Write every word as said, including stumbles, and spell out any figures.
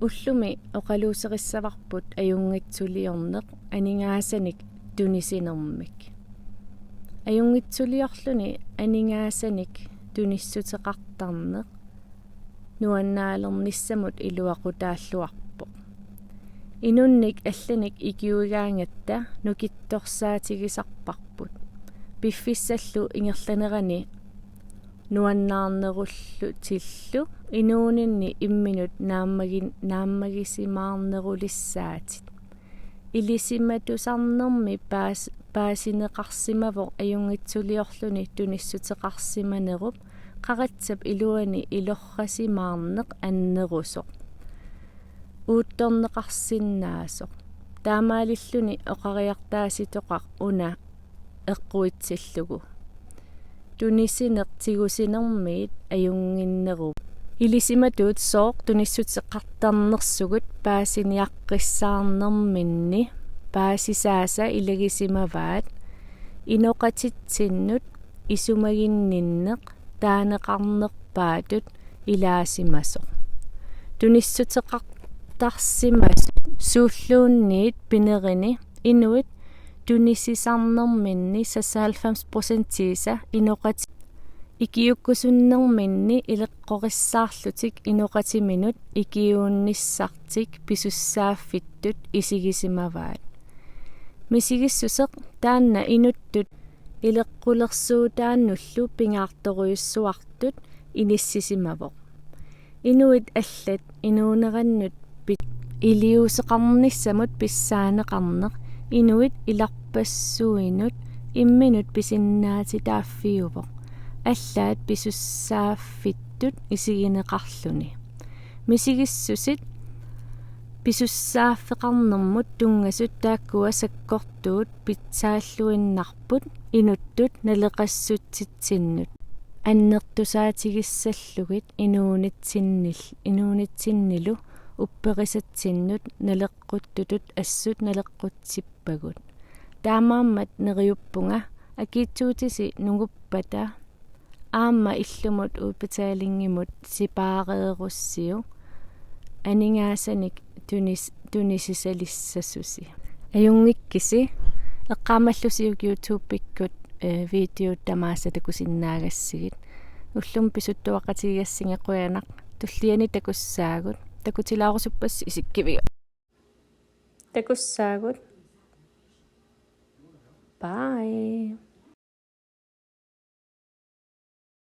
Ullumi oqaluuserissavarput ajunngitsuliorneq aningaasanik tunisinermik. Ajunngitsuliorluni aningaasanik tunissuteqartarneq nuannaalernissamut iluaqutaalluarpoq. Inunnik allanik ikiuigaangatta nukittorsaatigisarparput. Piffissallu ingerlanerani nuannaarnerullutillu inuuninni imminut naammagi-, naammagisimaarnerulissaatit. Ilisimatusarnermi paas-, paasineqarsimavoq ajunngitsuliorluni tunissuteqarsimanerup qaratsap iluani ilorrasimaarneq annerusoq. Uuttorneqarsinnaasoq. Taamaalilluni oqariartaasitoqaq una eqquitsillugu. Tunisineq tigusinermiit ajunnginneruvoq. Ilisimatuut sooq tunissuteqartarnersugut paasiniaqqissaarnerminni paasisaasa ilagisimavaat inoqatitsinnut isumaginninneq taaneqarnerpaatut ilaasimasoq. Tunissuteqartarsimasut suulluunniit pinerini inuit tunisisarnerminni seksoghalvfems procentiisa inoqati-, ikiuukkusunnerminni ileqqorissaarlutik inoqatiminut ikiuunnissartik pisussaaffittut isigisimavaat. Misigissuseq taanna inuttut ileqqulersuutaannullu pingaartorujussuartut inissisimavoq. Inuit allat inuunerannut pit-, iliuuseqarnissamut pissaaneqarneq inuit ilarpassuinut imminut pisinnaatitaaffiuvoq, allaat pisussaaffittut isigineqarluni. Misigissutsit pisussaaffeqarnermut tunngasut taakkua sakkortuut pitsaalluinnarput inuttut naleqassutsitsinnut. Annertusaatigissallugit inuunitsinnil-, inuunitsinnilu upperisatsinnut naleqquttutut assut naleqqutsippagut. Taamaammat neriuppunga akiitsuutisi nunguppata aamma illumut udbetalingimut sipaareerussiuk aningaasanik tunis-, tunisisalissasusi. Ajunngikkisi, eqqaamallusiuk YouTubekkut, eh, videot tamaasa takusinnaagassigit. Ullumi pisuttuaqatigigassigit qujanaq, tulliani takussaagut, takutilaarusuppassi isikkiviga. Takussaagut. Bye.